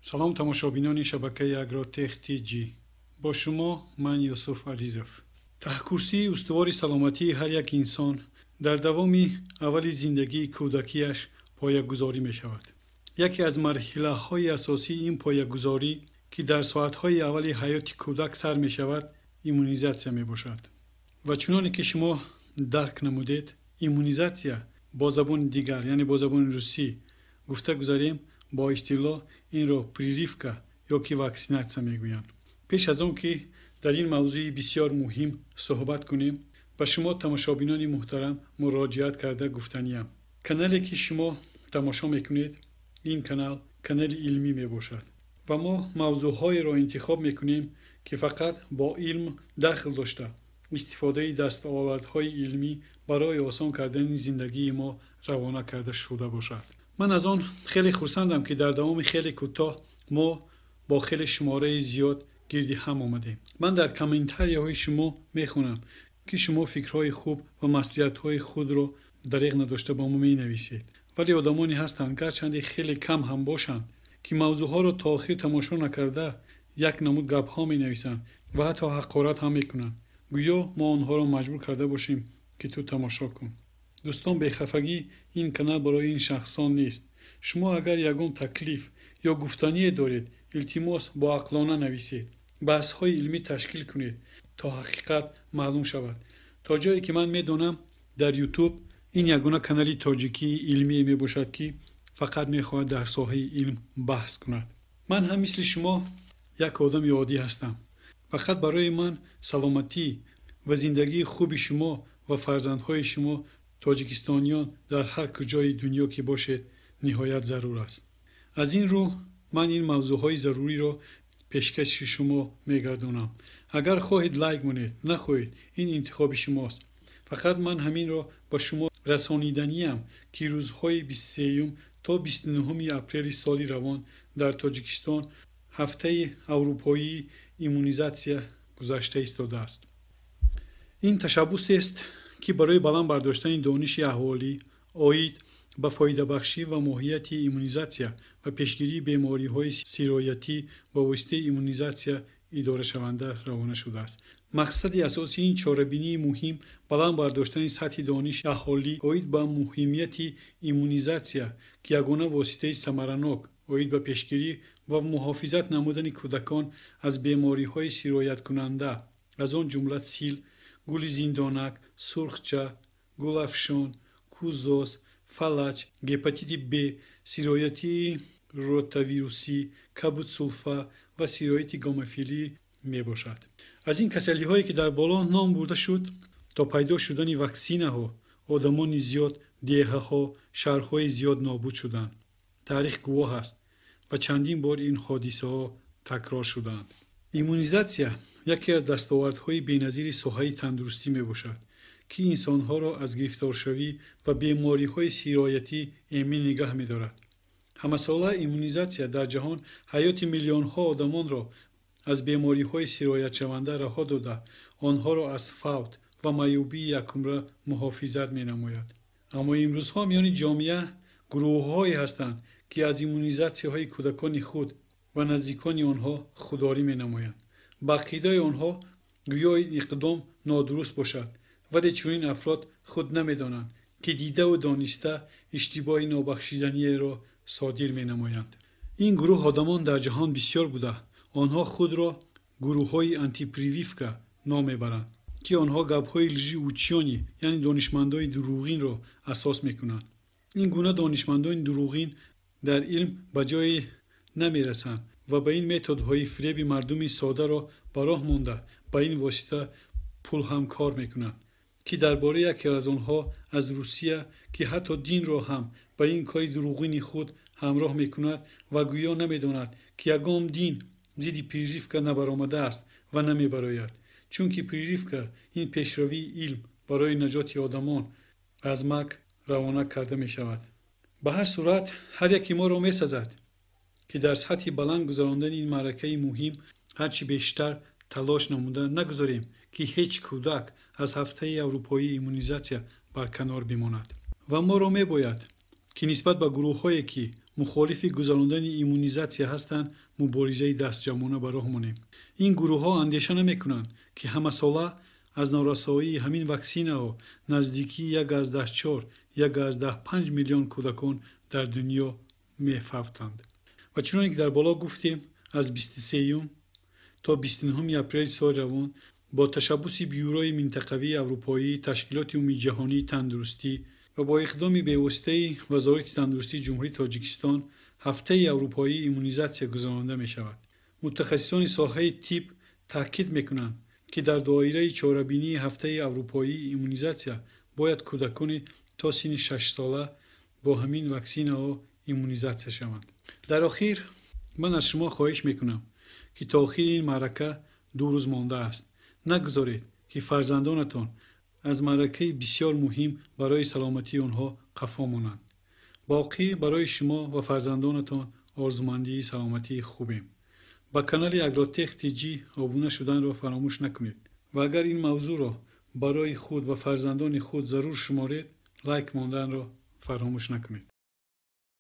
Салом, тамошобинони шабакаи Агротех Тҷ. Бо шумо ман, Юсуф Азизов. Таҳкурсии устувори саломатии ҳар як инсон дар давоми аввали зиндагии кӯдакиаш поягузорӣ мешавад. Яке аз марҳилаҳои асосии ин поягузорӣ, ки дар соатҳои аввали ҳаёти кӯдак сар мешавад, иммунизатсия мебошад. Ва чуноне ки шумо дарк намудед, иммунизатсия бо забони дигар, яъне бо забони русӣ гуфта гузарем, бо истилоҳ инро прививка ё ки ваксинатсия мегӯянд. Пеш аз он ки дар ин мавзӯи бисёр муҳим суҳбат кунем, ба шумо, тамошобинони муҳтарам, муроҷиат карда гуфтаниям: канале ки шумо тамошо мекунед, ин канал канали илмӣ мебошад ва мо мавзӯъҳоеро интихоб мекунем, ки фақат бо илм дахл дошта, истифодаи дастовардҳои илмӣ барои осон кардани зиндагии мо равона карда шуда бошад. Ман аз он хеле хурсандам, ки дар давоми хеле кӯтоҳ мо бо хеле шумораи зиёд гирди ҳам омадем. Ман дар комментарияҳои шумо мехонам, ки шумо фикрҳои хуб ва маслиҳатҳои худро дареғ надошта ба мо менависед, вале одамоне ҳастанд, гарчанде хеле кам ҳам бошанд, ки мавзӯъҳоро то охир тамошо накарда, як намуд гапҳо менависанд ва ҳатто ҳақорат ҳам мекунанд, гӯё мо онҳоро маҷбур карда бошем, ки ту тамошо кун. Дӯстон, бехафагӣ, ин канал барои ин шахсон нест. Шумо агар ягон таклиф ё гуфтание доред, илтимос, боақлона нависед, баҳсҳои илмӣ ташкил кунед, то ҳақиқат маълум шавад. То ҷое ки ман медонам, дар Ютуб ин ягона канали тоҷикии илмие мебошад, ки фақат мехоҳад дар соҳаи илм баҳс кунад. Ман ҳам мисли шумо як одами оддӣ ҳастам. Фақат барои ман саломатӣ ва зиндагии хуби шумо ва фарзандҳои шумо, тоҷикистониён, дар ҳар куҷои дунё ки бошед, ниҳоят зарур аст. Аз ин рӯ ман ин мавзӯъҳои заруриро пешкаши шумо мегардонам. Агар хоҳед, лайк монед, нахоҳед, ин интихоби шумост. Фақат ман ҳаминро ба шумо расониданиям, ки рӯзҳои 23-юм то 29-уми апрели соли равон дар Тоҷикистон ҳафтаи аврупоии иммунизатсия гузашта истодааст. Ин ташаббусест, ки барои баланд бардоштани дониши аҳолӣ оид ба фоидабахшӣ ва моҳияти иммунизатсия ва пешгирии бемориҳои сироятӣ ба воситаи иммунизатсия идорашаванда равона шудааст. Мақсади асосии ин чорабинии муҳим баланд бардоштани сатҳи дониши аҳолӣ оид ба муҳимияти иммунизатсия, ки ягона воситаи самаранок оид ба пешгирӣ ва муҳофизат намудани кӯдакон аз бемориҳои сирояткунанда, аз он ҷумла сил, гули зиндонак, сурхча, гулафшон, кузоз, фалаҷ, гепатити Б, сироятии ротавирусӣ, кабудсулфа ва сирояти гемофилӣ мебошад. Аз ин касалиҳое, ки дар боло ном бурда шуд, то пайдо шудани ваксинаҳо одамони зиёд, деҳаҳо, шаҳрҳои зиёд нобуд шуданд. Таърих гувоҳ аст ва чандин бор ин ҳодисаҳо такрор шуданд. Иммунизатсия яке аз дастовардҳои беназири соҳаи тандурустӣ мебошад, ки инсонҳоро аз гирифторшавӣ ва бемориҳои сироятӣ эмин нигаҳ медорад. Ҳамасола иммунизатсия дар ҷаҳон ҳаёти миллионҳо одамонро аз бемориҳои сироятшаванда раҳо дода, онҳоро аз фавт ва маъюбии якумра муҳофизат менамояд. Аммо имрӯзҳо миёни ҷомеа гурӯҳҳое ҳастанд, ки аз иммунизатсияҳои кӯдакони худ ва наздикони онҳо худдорӣ менамоянд. Ба ақидаи онҳо, гӯё ин иқдом нодуруст бошад, вале чунин афрод худ намедонанд, ки дидаву дониста иштибоҳи нобахшиданиеро содир менамоянд. Ин гурӯҳ одамон дар ҷаҳон бисёр буда, онҳо худро гурӯҳҳои антипрививка ном мебаранд, ки онҳо гапҳои лжеучёный, яъне донишмандони дурӯғинро асос мекунанд. Ин гуна донишмандони дурӯғин дар илм ба ҷое намерасанд ва ба ин методҳои фиреби мардуми содаро ба роҳ монда, ба ин восита пул ҳам кор мекунанд, ки дар бораи яке аз онҳо аз Русия, ки ҳатто динро ҳам ба ин кори дурӯғини худ ҳамроҳ мекунад ва гӯё намедонад, ки ягон дин зидди прививка набаромадааст ва намебарояд, чунки прививка ин пешравии илм барои наҷоти одамон аз марг равона карда мешавад. Ба ҳар сурат, ҳар яке моро месазад, ки дар сатҳи баланд гузарондани ин маъракаи муҳим ҳарчи бештар талош намуда, нагузорем, ки ҳеҷ кӯдак аз ҳафтаи аврупоии иммунизатсия барканор бимонад. Ва моро мебояд, ки нисбат ба гурӯҳҳое, ки Мухолифи гузарондани иммунизатсия ҳастанд, муборизаи дастҷамъона ба роҳ монем. Ин гурӯҳҳо андеша намекунанд, ки ҳамасола аз норасоии ҳамин ваксинаҳо наздикии 1,4, 1,5 миллион кӯдакон дар дунё мефавтанд. Ва чуноне ки дар боло гуфтем, аз 23 то 29 апрели соли равон бо ташаббуси Бюрои минтақавии аврупоии Ташкилоти Умумиҷаҳонии тандурустӣ ва бо иқдоми бевоситаи Вазорати тандурустии Ҷумҳурии Тоҷикистон ҳафтаи аврупоии иммунизатсия гузаронида мешавад. Мутахассисони соҳаи тиб таъкид мекунанд, ки дар доираи чорабинии ҳафтаи аврупоии иммунизатсия бояд кӯдакони то синни 6сола бо ҳамин ваксинаҳо иммунизатсия шаванд. Дар охир ман аз шумо хоҳиш мекунам, ки то охири ин маърака 2 рӯз мондааст. Нагузоред, ки фарзандонатон аз маъракаи бисёр муҳим барои саломатии онҳо қафо монанд. Боқӣ барои шумо ва фарзандонатон орзумандии саломатии хубем. Ба канали Агротех Тҷ обуна шуданро фаромӯш накунед ва агар ин мавзӯъро барои худ ва фарзандони худ зарур шуморед, лайк монданро фаромӯш накунед.